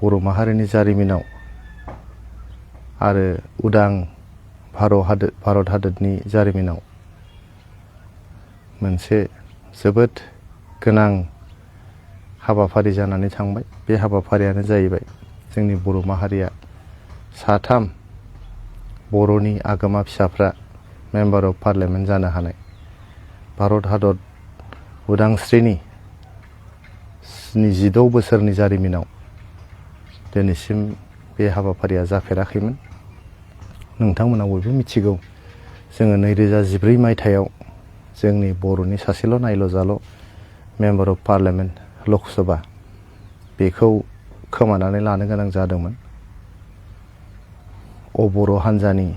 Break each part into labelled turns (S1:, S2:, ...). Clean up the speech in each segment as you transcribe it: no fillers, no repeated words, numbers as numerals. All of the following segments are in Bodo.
S1: बर' माहारिनि जारिमिनाव आरो उदां भारत हादरनि जारिमिनाव मोनसे जोबोद गोनां हाबाफारि जानानै थांबाय। बे हाबाफारियानो जाहैबाय जोंनि बर' माहारिया साथाम बर'नि आगोमा फिसाफ्रा मेम्बार अफ पार्लियामेन्ट जानो हानाय। भारत हादर उदांस्रिनि 26 बोसोरनि जारिमिनाव दिनैसिम बे हाबाफारिया जाफेराखैमोन। नोंथांमोना बयबो मिथिगौ, जोङो 2014 मायथाइयाव जोंनि बर'नि सासेल' नायल' जाल' मेम्बार अफ पार्लियामेन्ट लकसभा बेखौ खोमानानै लानो गोनां जादोंमोन। बर' हान्जानि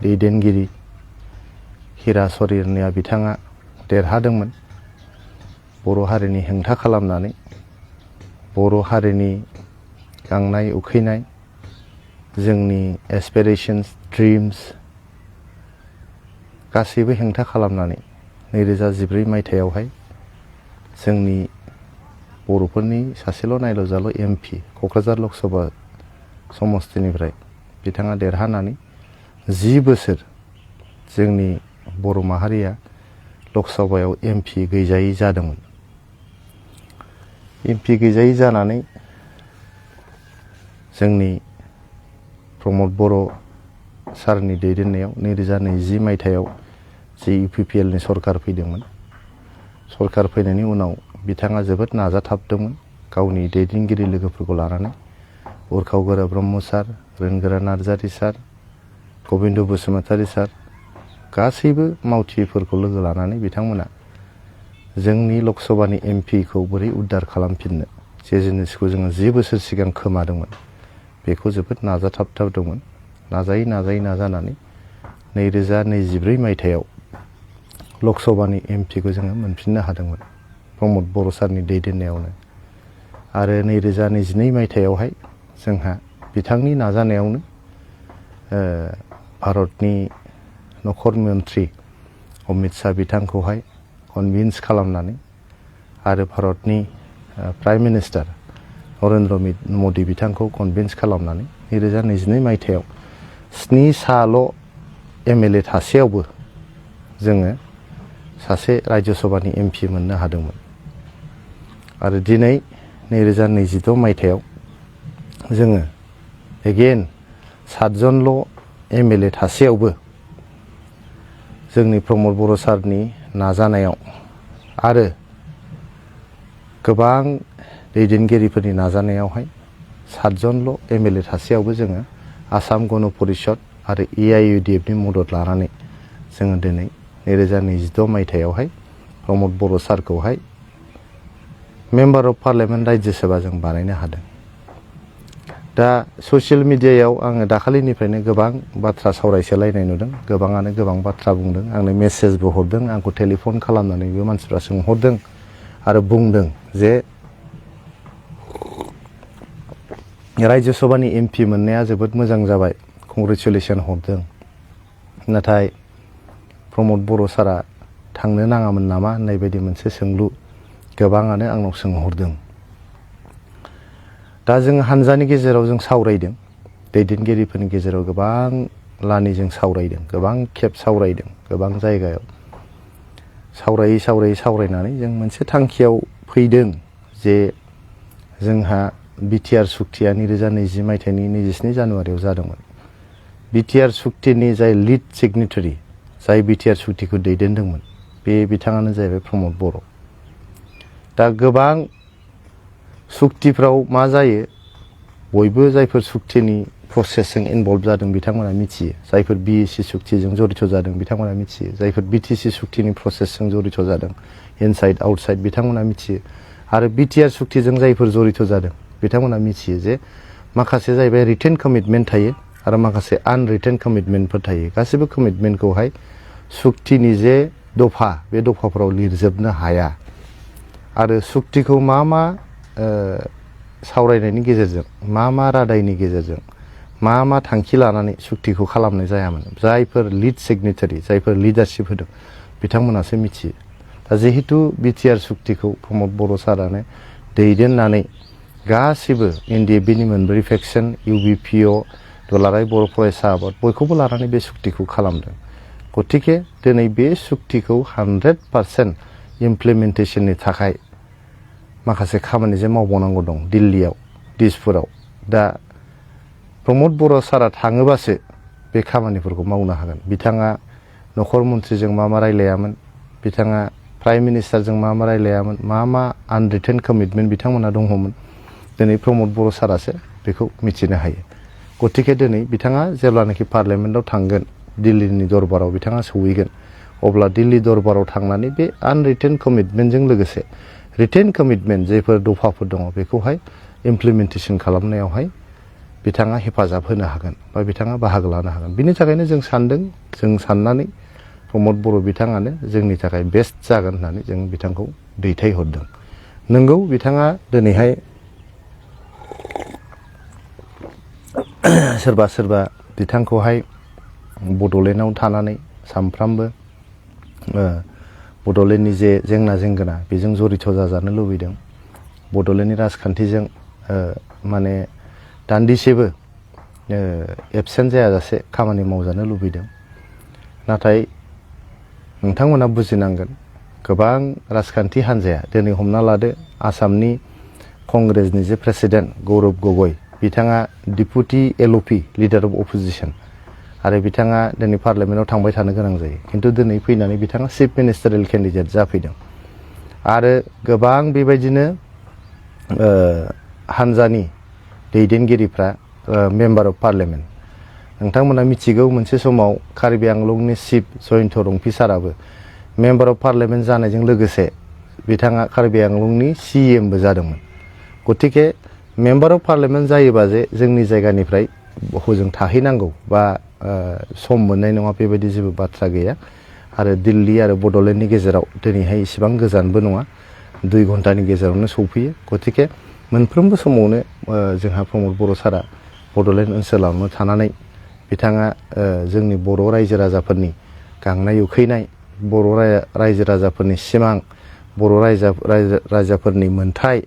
S1: दैदेनगिरि हिरा सरिरनिया बिथाङा देरहादोंमोन। बर' हारिनि हेंथा खालामनानै, बर' हारिनि गांनाय उखैनाय, जोंनि एसपिरेशन्स, ड्रिम्स गासैबो हेंथा खालामनानै 2014 मायथाइयावहाय जोंनि बर'फोरनि सासेल' नायल' जाल' MP क'क्राझार लकसभा समस्तिनिफ्राय बिथाङा देरहानानै 10 बोसोर जोंनि बर' माहारिया लकसभायाव MP गैजायै जादोंमोन। MP गैजायै जानानै जोंनि प्रमद बर' सारनि दैदेननायाव 2020 मायथाइयाव जे UPPL नि सरकार फैदोंमोन। सरकार फैनायनि उनाव बिथाङा जोबोद नाजाथाबदोंमोन गावनि दैदेनगिरि लोगोफोरखौ लानानै। उरखाव गोरा ब्रह्म सार, रोनगोरा नार्जारि सार, गबिन्द बसुमतारी सार गासैबो मावथिफोरखौ लोगो लानानै बिथांमोना जोंनि लकसभानि MP खौ बोरै उद्धार खालामफिननो, जे जिनिसखौ जोङो 10 बोसोर सिगां खोमादोंमोन बेखौ जोबोद नाजाथाबदोंमोन। नाजायै नाजानानै 2024 मायथाइयाव लकसभानि MP खौ जोङो मोनफिननो हादोंमोन प्रमद बर' सारनि दैदेननायावनो। आरो 2022 मायथाइयावहाय जोंहा बिथांनि नाजानायावनो भारतनि नखर मन्त्रि अमित शाह बिथांखौहाय कनभिन्स खालामनानै आरो भारतनि प्राइम मिनिस्टार नरेन्द्र मदि बिथांखौ कनभिन्स खालामनानै 2022 मायथाइयाव 7 साल' MLA थासेयावबो जोङो सासे राज्य सभानि MP मोननो हादोंमोन। आरो दिनै 2026 मायथाइयाव जोङो एगेन 7 जनल' MLA थासेयावबो जोंनि प्रमद बर' सारनि नाजानायाव आरो गोबां दैदेनगिरिफोरनि नाजानायावहाय 7 जनल' MLA थासेयावबो जोङो आसाम गण परिषद आरो AIUDF नि मदद लानानै जोङो दिनै 2026 मायथाइयावहाय प्रमद बर' सारखौहाय मेम्बार अफ पार्लियामेन्ट राज्य सभा जों बानायनो हादों। दा ससियेल मिडियायाव आङो दाखालिनिफ्रायनो गोबां बाथ्रा सावरायसोलायनाय नुदों। गोबाङानो गोबां बाथ्रा बुंदों, आंनो मेसेजबो हरदों, आंखौ टेलिफन खालामनानैबो मानसिफ्रा सोंहरदों आरो बुंदों जे राज्य सभानि MP मोननाया जोबोद मोजां जाबाय, कंग्रेचुलेसन हरदों। नाथाय प्रमद बर' सारा थांनो नाङामोन नामा होननाय बायदि मोनसे सोंलु गोबाङानो आंनाव सोंहरदों। दा जों हानजानि गेजेराव जों सावरायदों, दैदेनगिरिफोरनि गेजेराव गोबां लानिजों सावरायदों, गोबां खेब सावरायदों, गोबां जायगायाव सावरायनानै जों मोनसे थांखियाव फैदों जे जोंहा BTR सुक्तिया 2020 मायथाइनि 27 जानुवारियाव जादोंमोन। BTR सुक्तिनि जाय लिड सिगनेटारि, जाय BTR सुक्तिखौ दैदेनदोंमोन, बे बिथाङानो जाहैबाय प्रमद बर'। दा गोबां सुक्तिफ्राव मा जायो, बयबो जायफोर सुक्तिनि प्रसेसजों इनभल्भ जादों बिथांमोना मिथियो। जायफोर BEC सुक्तिजों जड़ित जादों बिथांमोना मिथियो। जायफोर BTC सुक्तिनि प्रसेसजों जड़ित जादों इनसाइड आउटसाइड बिथांमोना मिथियो। आरो BTR सुक्तिजों जायफोर जड़ित जादों बिथांमोना मिथियो जे माखासे जाहैबाय रिटेन कमिटमेन्ट थायो आरो माखासे आनरिटेन कमिटमेन्टफोर थायो। गासिबो कमिटमेन्टखौहाय सुक्तिनि जे दफा, बे दफाफोराव लिरजोबनो हाया। आरो सुक्तिखौ मा सावरायनायनि गेजेरजों, मा रादायनि गेजेरजों, मा थांखि लानानै सुक्तिखौ खालामनाय जायामोन, जायफोर लिड सिगनेटारि, जायफोर लिडारशिप होदों बिथांमोनासो मिथियो। दा जिहेतु BTR सुक्तिखौ प्रमद बर' सारानो दैदेननानै गासिबो NDFB नि मोनब्रै फेक्सन UBPO दुलाराय बर' फरायसा आफाद बयखौबो लानानै बे सुक्तिखौ खालामदों गतिके दिनै बे सुक्तिखौ 100% इमप्लिमेन्टेसननि थाखाय माखासे खामानि जे मावबावनांगौ दं दिल्लीयाव दिसपुराव दा प्रमद बर' सारा थाङोबासो बे खामानिफोरखौ मावनो हागोन बिथाङा नखर मन्थ्रिजों मा रायलायामोन बिथाङा प्राइम मिनिस्टारजों मा रायलायामोन मा आनरिटेन कमिटमेन्ट बिथांमोना दङमोन दिनै प्रमद बर' सारासो बेखौ मिथिनो हायो गतिके दिनै बिथाङा जेब्लानाखि पार्लियामेन्टआव थांगोन दिल्लीनि दरबाराव बिथाङा सौहैगोन अब्ला दिल्ली दरबाराव थांनानै बे आनरिटेन कमिटमेन्टजों लोगोसे रिटेन कमिटमेन्ट जेफोर दफाफोर दङ बेखौहाय इमप्लिमेन्टेसन खालामनायावहाय बिथाङा हेफाजाब होनो हागोन बा बिथाङा बाहागो लानो हागोन बिनि थाखायनो जों सानदों जों साननानै प्रमद बर' बिथाङानो जोंनि थाखाय बेस्ट जागोन होननानै जों बिथांखौ दैथायहरदों नंगौ बिथाङा दिनैहाय सोरबा बिथांखौहाय बड'लेण्डआव थानानै सामफ्रामबो बड'लेण्डनि जे जेंना जेंगोना बेजों जरित जाजानो लुबैदों बड'लेण्डनि राजखान्थिजों माने दान्दिसेबो एबसेन्ट जायाजासे खामानि मावजानो लुबैदों नाथाय नोंथांमोना बुजिनांगोन गोबां राजखान्थि हान्जाया दिनै हमना लादो आसामनि कंग्रेसनि जे प्रेसिडेन्ट गौरब गगৈ बिथाङा deputy LOP leader of opposition आरो बिथाङा दिनै पार्लियामेन्टआव थांबाय थानो गोनां जायो खिन्थु दिनै फैनानै बिथाङा चिफ मिनिस्टारियेल केन्डिडेट जाफैदों आरो गोबां बेबायदिनो हान्जानि दैदेनगिरिफ्रा मेम्बार अफ पार्लियामेन्ट नोंथांमोना मिथिगौ मोनसे समाव कार्बि आंलंनि चिफ जयन्त रंफि साराबो मेम्बार अफ पार्लियामेन्ट जानायजों लोगोसे बिथाङा कार्बि आंलंनि CMबो जादोंमोन गतिके मेम्बार अफ पार्लियामेन्ट जायोबा जे जोंनि जायगानिफ्राय हजों थाहैनांगौ बा सम मोननाय नङा बेबायदि जेबो बाथ्रा गैया आरो दिल्ली आरो बड'लेण्डनि गेजेराव दिनैहाय इसिबां गोजानबो नङा 2 घन्टानि गेजेरावनो सौफैयो गतिके मोनफ्रोमबो समावनो जोंहा प्रमद बर' सारा बड'लेण्ड ओनसोलावनो थानानै बिथाङा जोंनि बर' रायजो राजाफोरनि गांनाय उखैनाय बर' रायजो राजाफोरनि सिमां बर' रायजोफोरनि मोनथाय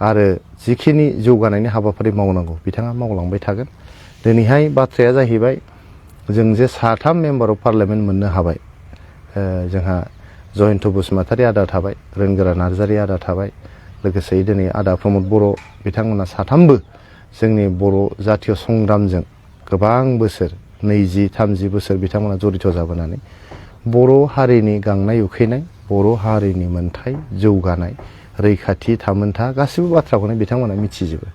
S1: आरो जिखिनि जौगानायनि हाबाफारि मावनांगौ बिथाङा मावलांबाय थागोन दिनैहाय बाथ्राया जाहैबाय जों जे 3 मेम्बार अफ पार्लियामेन्ट मोननो हाबाय जोंहा जयन्त बसुमतारी आदा थाबाय रोनगोरा नार्जारी आदा थाबाय लोगोसे दिनै आदा प्रमद बर' बिथांमोना 3बो जोंनि बर' जातीय संग्रामजों गोबां बोसोर 20-30 बोसोर बिथांमोना जरित जाबोनानै बर' हारिनि गांनाय उखैनाय बर' हारिनि मोनथाय जौगानाय रैखाथि थामोनथा गासिबो बाथ्राखौनो बिथांमोना मिथिजोबो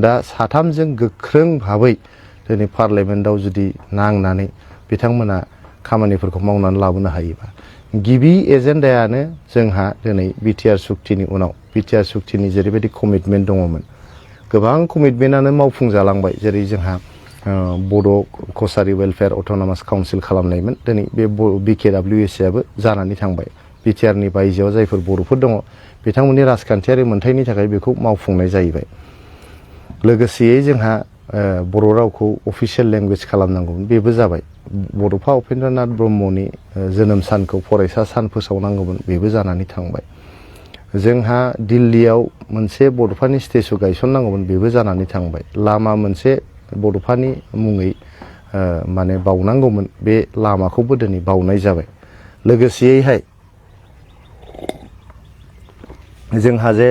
S1: दा 3जों गोख्रों भाबै दिनै पार्लियामेन्टआव जुदि नांनानै बिथांमोना खामानिफोरखौ मावनानै लाबोनो हायोबा गिबि एजेन्डायानो जोंहा दिनै बिटिआर सुक्तिनि उनाव बिटिआर सुक्तिनि जेरैबायदि कमिटमेन्ट दङमोन गोबां कमिटमेन्टआनो मावफुंजालांबाय जेरै जोंहा बड' कसारि वेलफेयार अट'नमास काउन्सिल खालामनायमोन दिनै बे BKWSA आबो जानानै थांबाय बिटिआरनि बायजोआव जायफोर बर'फोर दङ बिथांमोननि राजखान्थियारि मोनथायनि थाखाय बेखौ मावफुंनाय जाहैबाय लोगोसेयै जोंहा बर' रावखौ अफिसियेल लेंगुवेज खालामनांगौमोन बेबो जाबाय बड'फा उपेन्द्रनाथ ब्रह्मनि जोनोम सानखौ फरायसा सान फोसावनांगौमोन बेबो जानानै थांबाय जोंहा दिल्लीयाव मोनसे बड'फानि स्टेचु गायसननांगौमोन बेबो जानानै थांबाय लामा मोनसे बड'फानि मुङै माने बावनांगौमोन बे लामाखौबो दिनै बावनाय जाबाय लोगोसेयैहाय जोंहा जे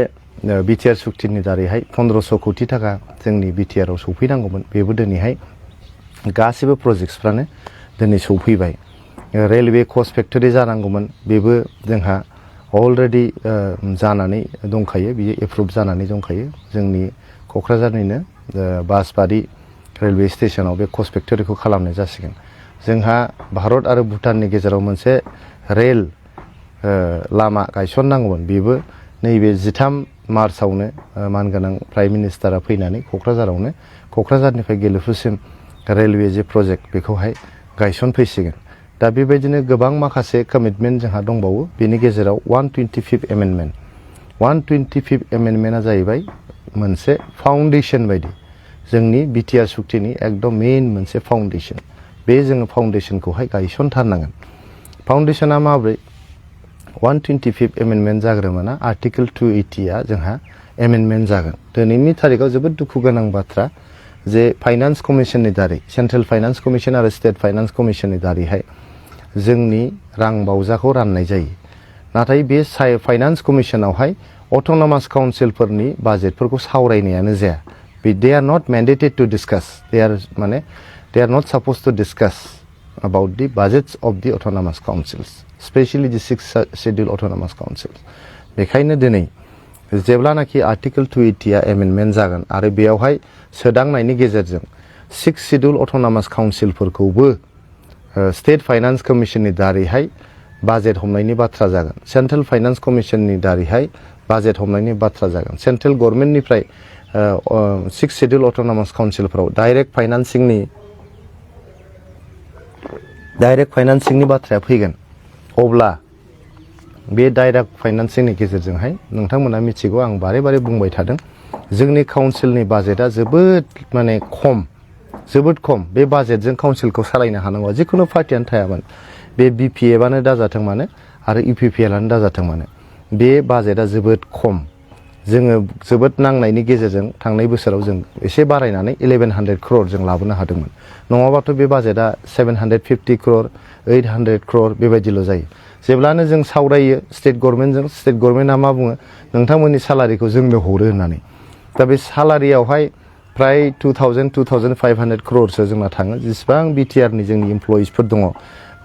S1: बिटिआर सुक्तिनि दारैहाय 1500 कोटि थाखा जोंनि बिटिआरआव सौफैनांगौमोन बेबो दिनैहाय गासिबो प्रजेक्टसफ्रानो दिनै सौफैबाय रेलवे कच फेक्टरि जानांगौमोन बेबो जोंहा अलरेडि जानानै दंखायो बियो एप्रुभ जानानै दंखायो जोंनि क'क्राझारनिनो बासबारि रेलवे स्टेशनाव बे कच फेक्टरिखौ खालामनाय जासिगोन जोंहा भारत आरो भुटाननि गेजेराव मोनसे रेल लामा गायसननांगौमोन बेबो नैबे 13 मार्चआवनो मानगोनां प्राइम मिनिस्टारा फैनानै क'क्राझारावनो क'क्राझारनिफ्राय गेलेफुसिम रेलवे जे प्रजेक्ट बेखौहाय गायसनफैसिगोन दा बेबायदिनो गोबां माखासे कमिटमेन्ट जोंहा दंबावो बेनि गेजेराव 125 एमेन्डमेन्ट 125 एमेन्डमेन्टआ जाहैबाय मोनसे फाउन्डेसन बायदि जोंनि बिटिआर सुक्तिनि एकदम मेइन मोनसे फाउन्डेसन बे जोङो फाउन्डेसनखौहाय गायसनथारनांगोन फाउन्डेसना माब्रै 125 एमेन्डमेन्ट जाग्रोमोना आर्टिकेल 280 आ जोंहा एमेन्डमेन्ट जागोन दिनैनि थारिखआव जोबोद दुखु गोनां बाथ्रा जे फाइनान्स कमिसननि दारै सेन्ट्रेल फाइनान्स कमिसन आरो स्टेट फाइनान्स कमिसननि दारैहाय जोंनि रां बावजाखौ राननाय जायो नाथाय बे फाइनान्स कमिसनावहाय अट'नमास काउन्सिलफोरनि बाजेटफोरखौ सावरायनायानो जाया they are not mandated to discuss they are not supposed to discuss about the budgets of the autonomous councils especially the 6th schedule autonomous councils बेखायनो दिनै जेब्लानाखि आर्टिकल 280 आ एमेन्डमेन्ट जागोन आरो बेयावहाय सोदांनायनि गेजेरजों 6th schedule autonomous councilफोरखौबो स्टेट फाइनान्स कमिसननि दारैहाय बाजेट हमनायनि बाथ्रा जागोन सेन्ट्रेल फाइनान्स कमिसननि दारैहाय बाजेट हमनायनि बाथ्रा जागोन सेन्ट्रेल गभर्नमेन्टनिफ्राय 6th schedule autonomous councilफोराव डाइरेक्ट फाइनान्सिंनि बाथ्राया फैगोन अब्ला बे डाइरेक्ट फाइनान्सिंनि गेजेरजोंहाय नोंथांमोना मिथिगौ आं बारे बारे बुंबाय थादों जोंनि काउन्सिलनि बाजेटआ जोबोद जोबोद खम बे बाजेटजों काउन्सिलखौ सालायनो हानांगौ जिखुनु पार्टियानो थायामोन बे बिपिएफआनो दाजाथों मानो आरो इपिपिएलआनो दाजाथों मानो बे बाजेटआ जोबोद खम जोङो जोबोद नांनायनि गेजेरजों थांनाय बोसोराव जों एसे बारायनानै 1100 crore जों लाबोनो हादोंमोन नङाबाथ' बे बाजेटआ 750 crore 800 crore बेबायदिल' जायो जेब्लानो जों सावरायो स्टेट गभर्नमेन्टजों स्टेट गभर्नमेन्टआ मा बुङो नोंथांमोननि सालारिखौ जोंनो हरो होननानै दा बे सालारियावहाय प्राय 2500 crore जोंना थाङो जेसेबां बिटिआरनि जोंनि इमप्लयिसफोर दङ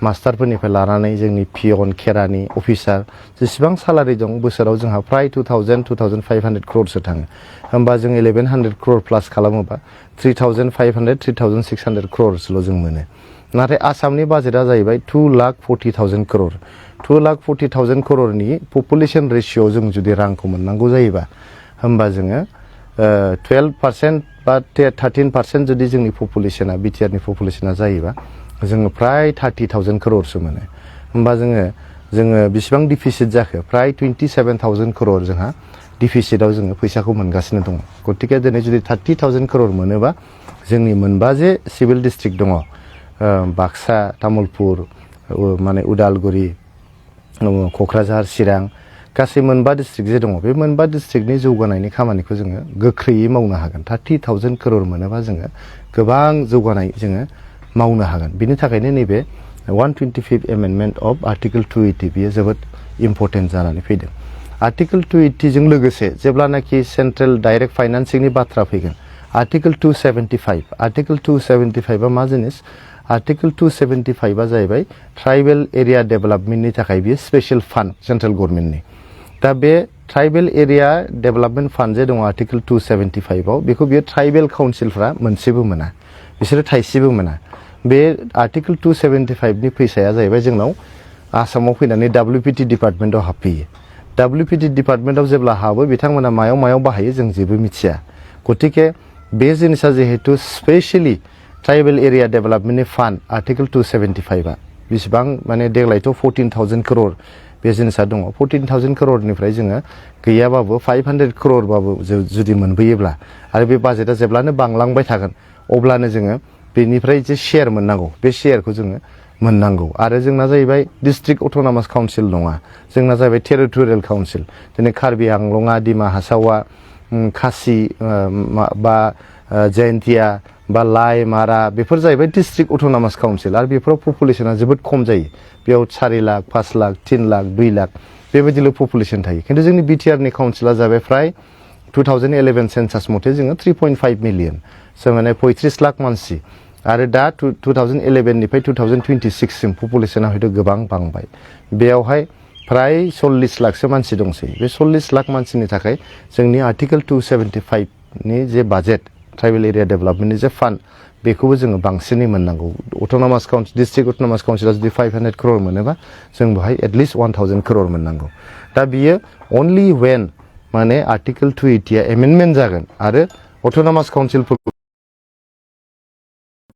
S1: मास्टारफोरनिफ्राय लानानै जोंनि पियन केरानि अफिसार जेसेबां सालारि दं बोसोराव जोंहा प्राय 2500 crore थाङो होमबा जों 1100 crore प्लास खालामोबा 3500 crore जों मोनो नाथाय आसामनि बाजेटआ जाहैबाय 2,40,000 crore 2,40,000 crore पपुलेशन रेशियो जों जुदि रांखौ मोननांगौ जायोबा होमबा जोङो 12% बा 13% जुदि जोंनि पपुलेशना बिटिआरनि पपुलेशना जायोबा जोङो प्राय 30,000 crore मोनो होमबा जोङो बेसेबां डिफिसिट जाखो प्राय 27,000 crore जोंहा डिफिसिटआव जोङो फैसाखौ मोनगासिनो दङ गतिके दिनै जुदि 30,000 crore मोनोबा जोंनि मोनबा जे सिभिल डिस्ट्रिक्ट दङ बाक्सा तामुलपुर उदालगुरि क'क्राझार चिरां गासै मोनबा डिस्ट्रिक्ट जे दङ बे मोनबा डिस्ट्रिक्टनि जौगानायनि खामानिखौ जोङो गोख्रैयै मावनो हागोन 30,000 crore मोनोबा जोङो गोबां जौगानाय जोङो मावनो हागोन बिनि थाखायनो नैबे 125th एमेन्डमेन्ट अफ आर्टिकल 280 बियो जोबोद इम्पर्टेन्ट जानानै फैदों आर्टिकल 280 जों लोगोसे जेब्लानाखि सेन्ट्रेल डाइरेक्ट फाइनान्सिंनि बाथ्रा फैगोन आर्टिकल 275 आ मा जिनिस आर्टिकल 275 आ जाहैबाय ट्राइबेल एरिया डेभेलपमेन्टनि थाखाय बियो स्पेशल फान्ड सेन्ट्रेल गभर्नमेन्टनि दा बे ट्राइबेल एरिया डेभेलपमेन्ट फान्ड जे दङ आर्टिकल 275 आव बेखौ बियो ट्राइबेल काउन्सिलफ्रा मोनसेबो मोना बिसोरो थाइसेबो मोना बे आर्टिकल 275 नि फैसाया जाहैबाय जोंनाव आसामाव फैनानै WPT डिपार्टमेन्टआव हाबफैयो WPT डिपार्टमेन्टआव जेब्ला हाबो बिथांमोना मायाव बाहायो जों जेबो मिथिया गतिके बे जिनिसा जिहेतु स्पेशली ट्राइबेल एरिया डेभेलपमेन्टनि फान्ड आर्टिकल 275 आ बेसेबां देग्लायथ' 14,000 crore बे जिनिसा दङ 14,000 crore जोङो गैयाबाबो 500 crore बाबो जुदि मोनबोयोब्ला आरो बे बाजेटआ जेब्लानो बांलांबाय थागोन अब्लानो जोङो बेनिफ्राय जे शेयार मोननांगौ बे शेयारखौ जोङो मोननांगौ आरो जोंना जाहैबाय डिस्ट्रिक्ट अट'नमास काउन्सिल नङा जोंना जाहैबाय टेरिटरियेल काउन्सिल दिनै कार्बि आंलंआ दिमा हासावआ खासि बा जयन्तिया बा लाइ मारा बेफोर जाहैबाय डिस्ट्रिक्ट अट'नमास काउन्सिल आरो बेफोराव पपुलेशना जोबोद खम जायो बेयाव 4 लाख 5 लाख 3 लाख 2 लाख बेबायदिल' पपुलेशन थायो खिन्थु जोंनि बिटिआरनि काउन्सिला जाबाय फ्राय 2011 सेन्सास मथे जोङो 3.5 मिलियन 35 लाख मानसि आरो दा 2011 निफ्राय 2026 सिम पपुलेशना हयथ' गोबां बांबाय बेयावहाय फ्राय 40 लाखसो मानसि दंसै बे 40 लाख मानसिनि थाखाय जोंनि आर्टिकल 275 नि जे बाजेट ट्राइबेल एरिया डेभेलपमेन्टनि जे फान्ड बेखौबो जोङो बांसिनै मोननांगौ अट'नमास काउन्सिल डिस्ट्रिक्ट अट'नमास काउन्सिला जुदि 500 crore मोनोबा जों बेहाय एटलिस्ट 1,000 crore मोननांगौ दा बियो अनलि वेन आर्टिकल 280 आ एमेन्डमेन्ट जागोन आरो अट'नमास काउन्सिलफोरखौ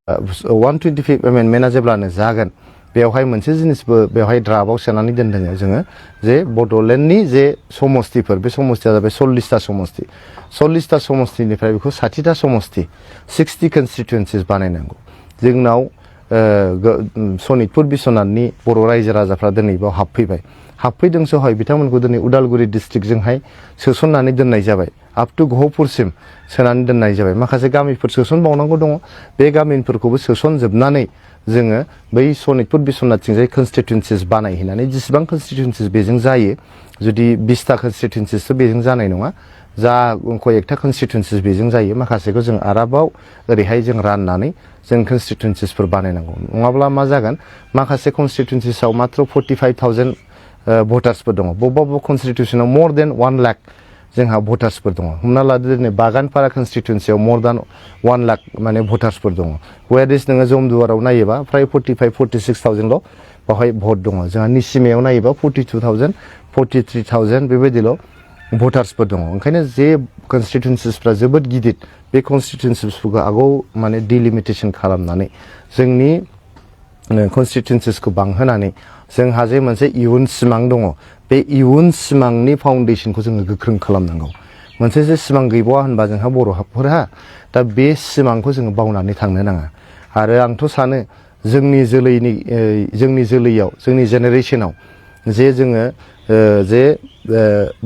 S1: 125 एमेन्डमेन्टआ जेब्लानो जागोन बेवहाय मोनसे जिनिसबो बेवहाय ड्राफ्टआव सोनानै दोनदों जोङो जे बड'लेण्डनि जे समस्तिफोर बे समस्तिया जाबाय 40टा समस्ति 40टा समस्तिनिफ्राय बेखौ 60टा समस्ति 60 कन्स्टिटुवेन्सिस बानायनांगौ जोंनाव सनितपुर बिश्वनाथनि बर' रायजो राजाफ्रा दिनै बेयाव हाबफैदोंसो हय बिथांमोनखौ दिनै उदालगुरि डिस्ट्रिक्टजोंहाय सोसननानै दोननाय जाबाय आप टु गहपुरसिम सोनानै दोननाय जाबाय माखासे गामिफोर सोसनबावनांगौ दङ बे गामिफोरखौबो सोसनजोबनानै जोङो बै सनितपुर बिश्वनाथथिंजाय कनस्टिटुएन्सिस बानायहैनानै जेसेबां कनस्टिटुएन्सिस बेजों जायो जुदि 20टा कनस्टिटुएन्सिसथ' बेजों जानाय नङा जा कयेकटा कनस्टिटुएन्सिस बेजों जायो माखासेखौ जों आरोबाव ओरैहाय जों राननानै जों कनस्टिटुएन्सिसफोर बानायनांगौ नङाब्ला मा जागोन माखासे कनस्टिटुएन्सिसाव मात्र 45,000 भटार्सफोर दङ बबेबा कनस्टिटुएन्सनाव मोर देन 1 लाख जोंहा भटार्सफोर दङ हमना लादो दिनै बागानपारा कनस्टिटुएन्सियाव मोर देन 1 लाख माने भटार्सफोर दङ वेयारइज नोङो जमदुवाराव नायोबा फ्राय 45-46,000ल' बावहाय भट दङ जोंहा निसिमायाव नायोबा 42,000 43,000 बेबायदिल' भटार्सफोर दङ ओंखायनो जे कनस्टिटुएन्सिसफ्रा जोबोद गिदिर बे कनस्टिटुएन्सिसफोरखौ आगोल माने डिलिमिटेसन खालामनानै जोंनि कनस्टिटुएन्सिसखौ बांहोनानै जोंहा जे मोनसे इयुन सिमां दङ बे इयुन सिमांनि फाउन्डेसनखौ जोङो गोख्रों खालामनांगौ मोनसे जे सिमां गैबावा होनबा जोंहा बर'फोरहा दा बे सिमांखौ जोङो बावनानै थांनो नाङा आरो आंथ' सानो जोंनि जोलैयाव जोंनि जेनेरेसनाव जे जोङो जे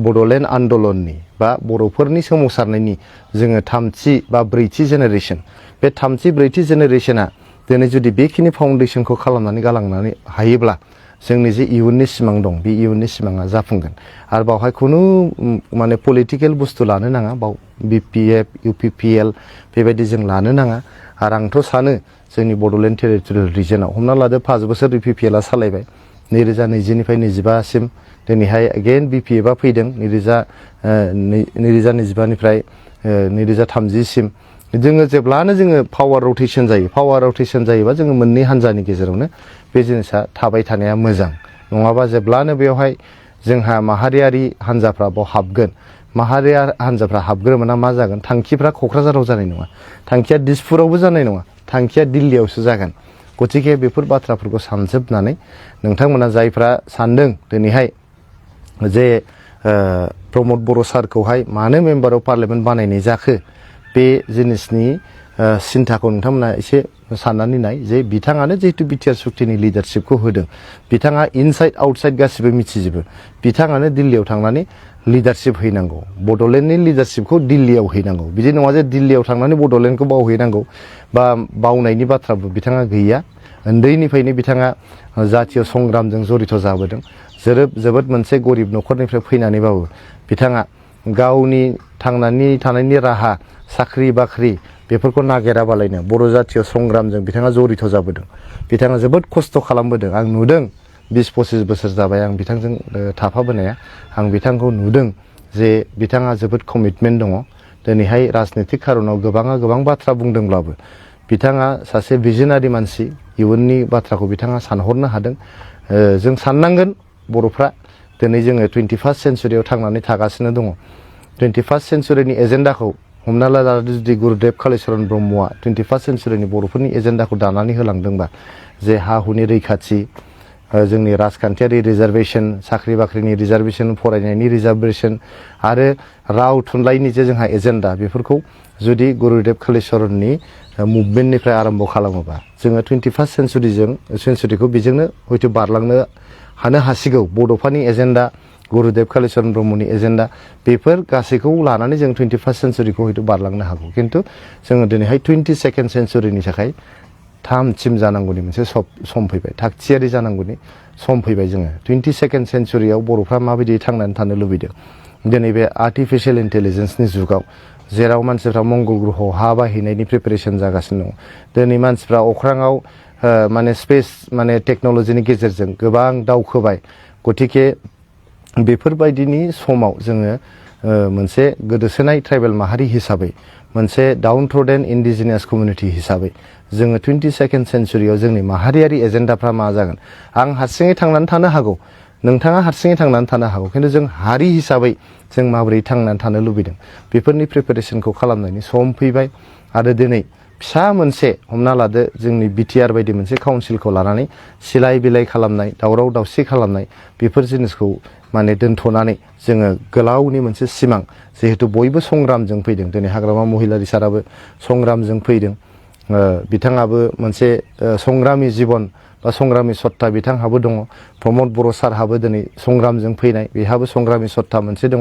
S1: बड'लेण्ड आन्दलननि बा बर'फोरनि सोमावसारनायनि जोङो थामथि बा ब्रैथि जेनेरेसन बे थामथि ब्रैथि जेनेरेसना दिनै जुदि बेखिनि फाउन्डेसनखौ खालामनानै गालांनानै हायोब्ला जोंनि जे इयुननि सिमां दं बे इयुननि सिमाङा जाफुंगोन आरो बावहाय खुनु माने पलिटिकेल बुस्थु लानो नाङा बाव BPF UPPL बेबायदि जों लानो नाङा आरो आंथ' सानो जोंनि बड'लेण्ड टेरिटरियेल रिजनाव हमना लादो 5 बोसोर UPPLआ सालायबाय 2020निफ्राय 25सिम दिनैहाय अगेन BPFआ फैदों 2025निफ्राय 2030सिम जोङो जेब्लानो जोङो पावार रटेसन जायोबा जोङो मोननै हान्जानि गेजेरावनो बे जिनिसा थाबाय थानाया मोजां नङाबा जेब्लानो बेवहाय जोंहा माहारियारि हान्जाफ्रा बाव हाबगोन माहारियारि हान्जाफ्रा हाबग्रोमोना मा जागोन थांखिफ्रा क'क्राझाराव जानाय नङा थांखिया दिसपुरावबो जानाय नङा थांखिया दिल्लीयावसो जागोन गतिके बेफोर बाथ्राफोरखौ सानजोबनानै नोंथांमोना जायफ्रा सानदों दिनैहाय जे प्रमद बर' सारखौहाय मानो मेम्बार अफ पार्लियामेन्ट बानायनाय जाखो बे जिनिसनि सिन्थाखौ नोंथांमोना एसे साननानै नाय जे बिथाङानो जिहेतु बिटिआर सुक्तिनि लिडारशिपखौ होदों बिथाङा इनसाइड आउटसाइड गासिबो मिथिजोबो बिथाङानो दिल्लीयाव थांनानै लिडारशिप हैनांगौ बड'लेण्डनि लिडारशिपखौ दिल्लीयाव हैनांगौ बिदि नङा जे दिल्लीयाव थांनानै बड'लेण्डखौ बावहैनांगौ बा बावनायनि बाथ्राबो बिथाङा गैया उन्दैनिफ्रायनो बिथाङा जातीय संग्रामजों जड़ित जाबोदों जोबोद मोनसे गरिब न'खरनिफ्राय फैनानैबाबो बिथाङा गावनि थांनानै थानायनि राहा साख्रि बाख्रि बेफोरखौ नागिराबालायनो बर' जातीय संग्रामजों बिथाङा जड़ित जाबोदों बिथाङा जोबोद खस्थ' खालामबोदों आं नुदों 20-25 बोसोर जाबाय आं बिथांजों थाफाबोनाया आं बिथांखौ नुदों जे बिथाङा जोबोद कमिटमेन्ट दङ दिनैहाय राजनितिक खारनाव गोबां बाथ्रा बुंदोंब्लाबो बिथाङा सासे भिजनारि मानसि इयुननि बाथ्राखौ बिथाङा सानहरनो हादों जों साननांगोन बर'फ्रा दिनै जोङो 21st सेन्चुरियाव थांनानै थागासिनो दङ 21st सेन्चुरिनि एजेन्डाखौ हमना ला जुदि गुरुदेब कालिचरन ब्रह्मआ 21st सेन्चुरिनि बर'फोरनि एजेन्डाखौ दानानै होलांदोंबा जे हा हुनि रैखाथि जोंनि राजखान्थियारि रिजार्भेसन साख्रि बाख्रिनि रिजार्भेसन फरायनायनि रिजार्भेसन आरो राव थुनलाइनि जे जोंहा एजेन्डा बेफोरखौ जुदि गुरुदेब कालिचरननि मुभमेन्टनिफ्राय आरम्भ खालामोबा जोङो 21st सेन्चुरिखौ बेजोंनो हयथ' बारलांनो हानो हासिगौ बड'फानि एजेन्डा गुरुदेब कालिचरन ब्रह्मनि एजेन्डा बेफोर गासैखौ लानानै जों 21st सेन्चुरिखौ हयथ' बारलांनो हागौ खिन्थु जोङो दिनैहाय 22nd सेन्चुरिनि थाखाय थामथिम जानांगौनि मोनसे सम फैबाय थागथियारि जानांगौनि सम फैबाय जोङो 22nd सेन्चुरियाव बर'फ्रा माबायदि थांनानै थानो लुबैदों दिनै बे आर्टिफिशियेल इन्टेलिजेन्सनि जुगाव जेराव मानसिफ्रा मंगल ग्रहआव हा बाहैनायनि प्रिपेरेसन जागासिनो दं दिनै मानसिफ्रा अख्राङाव माने स्पेस माने टेक्न'लजिनि गेजेरजों गोबां दावखोबाय गतिके बेफोरबायदिनि समाव जोङो मोनसे गोदोसोनाय ट्राइबेल माहारि हिसाबै मोनसे डाउन ट्रडेन इन्डिजिनियास कमिउनिटि हिसाबै जोङो 22nd सेन्चुरियाव जोंनि माहारियारि एजेन्डाफ्रा मा जागोन आं हारसिङै थांनानै थानो हागौ नोंथाङा हारसिङै थांनानै थानो हागौ खिन्थु जों हारि हिसाबै जों माबोरै थांनानै थानो लुबैदों बेफोरनि प्रिपेरेसनखौ खालामनायनि सम फैबाय आरो दिनै फिसा मोनसे हमना लादो जोंनि बिटिआर बायदि मोनसे काउन्सिलखौ लानानै सिलाय बिलाय खालामनाय दावराव दावसि खालामनाय बेफोर जिनिसखौ माने दोनथ'नानै जोङो गोलावनि मोनसे सिमां जिहेतु बयबो संग्रामजों फैदों दिनै हाग्रामा महिलारि साराबो संग्रामजों फैदों बिथाङाबो मोनसे संग्रामि जीबन बा संग्रामि सत्ता बिथांहाबो दङ प्रमद बर' सारहाबो दिनै संग्रामजों फैनाय बेहाबो संग्रामि सत्ता मोनसे दङ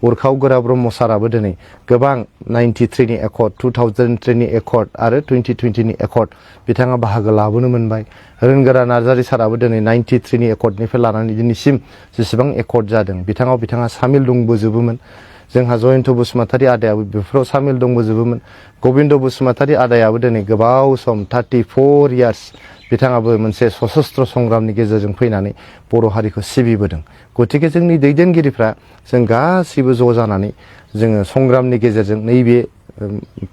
S1: उरखाव गोरा ब्रह्म साराबो दिनै गोबां 93 नि एकर्ड 2003 नि एकर्ड आरो 2020 नि एकर्ड बिथाङा बाहागो लाबोनो मोनबाय रोनगोरा नार्जारी साराबो दिनै 93 नि एकर्डनिफ्राय लानानै दिनैसिम जेसेबां एकर्ड जादों बिथाङा सामिल दंबोजोबोमोन जोंहा जयन्त बसुमतारी आदायाबो बेफोराव सामिल दंबोजोबोमोन गबिन्द बसुमतारी आदायाबो दिनै गोबाव सम 34 इयार्स बिथाङाबो मोनसे सशस्त्र संग्रामनि गेजेरजों फैनानै बर' हारिखौ सिबिबोदों गतिके जोंनि दैदेनगिरिफ्रा जों गासिबो ज' जानानै जोङो संग्रामनि गेजेरजों नैबे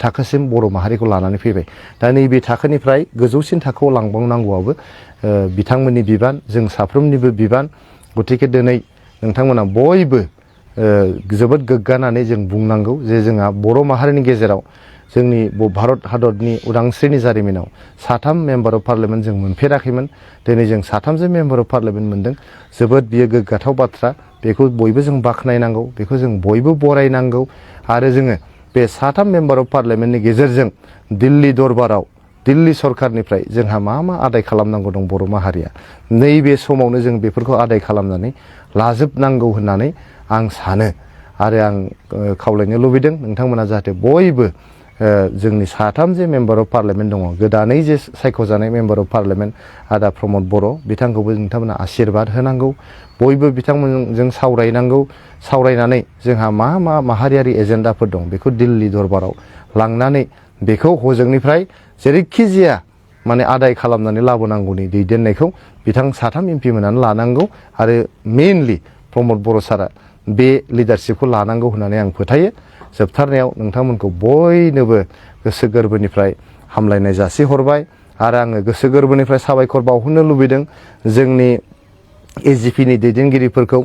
S1: थाखोसिम बर' माहारिखौ लानानै फैबाय दा नैबे थाखोनिफ्राय गोजौसिन थाखोआव लांबावनांगौआबो बिथांमोननि बिबान जों साफ्रोमनिबो बिबान गतिके दिनै नोंथांमोना बयबो जोबोद गोग्गानानै जों बुंनांगौ जे जोंहा बर' माहारिनि गेजेराव जोंनि भारत हादरनि उदांस्रिनि जारिमिनाव 3 मेम्बार अफ पार्लियामेन्ट जों मोनफेराखैमोन दिनै जों 3 मेम्बार अफ पार्लियामेन्ट मोनदों जोबोद बियो गोग्गाथाव बाथ्रा बेखौ बयबो जों बाख्नायनांगौ बेखौ जों बयबो बरायनांगौ आरो जोङो बे 3 मेम्बार अफ पार्लियामेन्टनि गेजेरजों दिल्ली दरबाराव दिल्ली सरकारनिफ्राय जोंहा मा आदाय खालामनांगौ दं बर' माहारिया नैबे समावनो जों बेफोरखौ आदाय खालामनानै लाजोबनांगौ होननानै आं सानो आरो आं खावलायनो लुबैदों नोंथांमोना जाहाथे बयबो जोंनि 3 जे मेम्बार अफ पार्लियामेन्ट दङ गोदानै जे सायख'जानाय मेम्बार अफ पार्लियामेन्ट आदा प्रमद बर' बिथांखौबो नोंथांमोना आशीर्बाद होनांगौ बयबो बिथांमोनजों सावरायनांगौ सावरायनानै जोंहा मा माहारियारि एजेन्डाफोर दं बेखौ दिल्ली दरबाराव लांनानै बेखौ हजोंनिफ्राय जेरैखि जाया माने आदाय खालामनानै लाबोनांगौनि दैदेननायखौ बिथां 3 एमपि मोनानो लानांगौ आरो मेइनलि प्रमद बर' सारा बे लिडारशिपखौ लानांगौ होननानै आं फोथायो जोबथारनायाव नोंथांमोनखौ बयनोबो गोसो गोरबोनिफ्राय हामलायनाय जासिहरबाय आरो आङो गोसो गोरबोनिफ्राय साबायखर बावहरनो लुबैदों जोंनि एजिपिनि दैदेनगिरिफोरखौ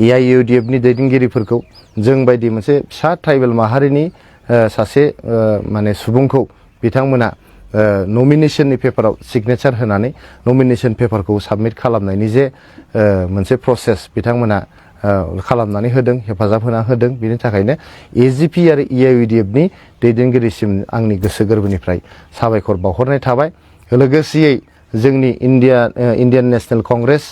S1: एआइइउडिएफनि दैदेनगिरिफोरखौ जों बायदि मोनसे फिसा ट्राइबेल माहारिनि सासे माने सुबुंखौ बिथांमोना नमिनेशननि पेपाराव सिगनेचार होनानै नमिनेशन पेपारखौ साबमिट खालामनायनि जे मोनसे प्रसेस बिथांमोना खालामनानै होदों हेफाजाब होना होदों बिनि थाखायनो एजिपि आरो एआइइउडिएफनि दैदेनगिरिसिम आंनि गोसो गोरबोनिफ्राय साबायखर बावहरनाय थाबाय लोगोसेयै जोंनि इन्डियान नेशनेल कंग्रेस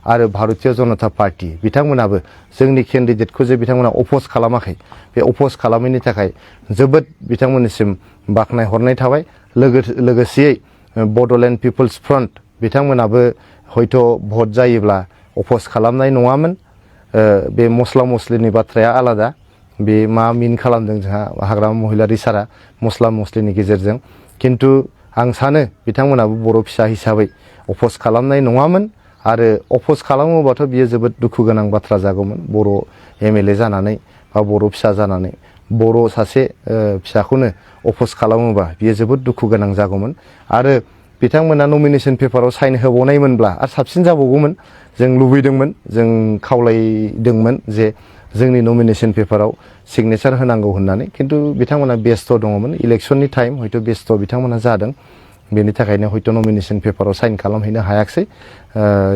S1: आरो भारतीय जनता पार्टी बिथांमोनाबो जोंनि केन्डिडेटखौ जे बिथांमोना अपोज खालामाखै बे अपोज खालामैनि थाखाय जोबोद बिथांमोननिसिम बाख्नायहरनाय थाबाय लोगोसेयै बड'लेण्ड पिपल्स फ्रन्ट बिथांमोनाबो हयथ' भट जायोब्ला अपोज खालामनाय नङामोन बे मस्ला मस्लिनि बाथ्राया आलादा बे मा मिन खालामदों जोंहा हाग्रामा महिलारि सारा मस्ला मस्लिनि गेजेरजों किन्तु आं सानो बिथांमोनाबो बर' फिसा हिसाबै अपोज खालामनाय नङामोन आरो अपोज खालामोबाथ' बियो जोबोद दुखु गोनां बाथ्रा जागौमोन बर' एमएलए जानानै बा बर' फिसा जानानै बर' सासे फिसाखौनो अपोज खालामोबा बियो जोबोद दुखु गोनां जागौमोन आरो बिथांमोना नमिनेशन पेपाराव साइन होबावनायमोनब्ला आरो साबसिन जाबावगौमोन जों लुबैदोंमोन जों खावलायदोंमोन जे जोंनि नमिनेशन पेपाराव सिगनेचार होनांगौ होननानै किन्तु बिथांमोना बेस्थ' दङमोन इलेक्शननि टाइम हयथ' बेस्थ' बिथांमोना जादों बेनि थाखायनो हयथ' नमिनेशन पेपाराव साइन खालामहैनो हायाखिसै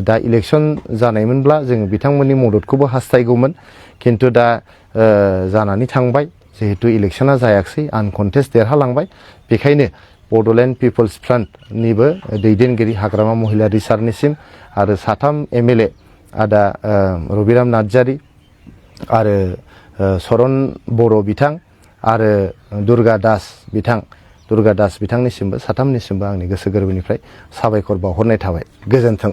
S1: दा इलेक्शन जानायमोनब्ला जोङो बिथांमोननि मददखौबो हास्थायगौमोन किन्तु दा जानानै थांबाय जिहेतु इलेक्शना जायाखिसै आनकन्टेस्ट देरहालांबाय बेखायनो बड'लेण्ड पिपल्स फ्रन्टनिबो दैदेनगिरि हाग्रामा महिलारि सारनिसिम आरो 3 एमएलए आदा रबिराम नार्जारी आरो सरन बर' बिथां आरो दुर्गा दास बिथांनिसिमबो 3निसिमबो आंनि गोसो गोरबोनिफ्राय साबायखर बावहरनाय थाबाय गोजोन्थों।